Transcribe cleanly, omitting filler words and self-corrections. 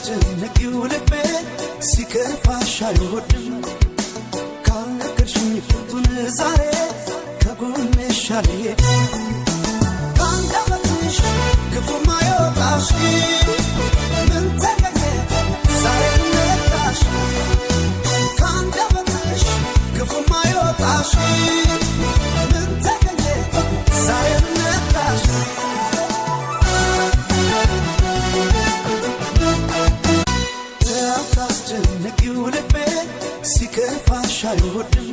አታስጨንቂው ልቤ ሲከፋሽ አይወድም። ካልነገርሽኝ ቁርጡን ዛሬ ከጎንሽ አልሄድም። ከአንደበትሽ ክፉ ማይወጣሽ ምን ተገኘ ዛሬ መጣሽ? ከአንደበትሽ ክፉ ማይወጣሽ ምን ተገኘ ዛሬ መጣሽ? አታስጨንቂው ልቤ ሲከፋሽ አይወድም።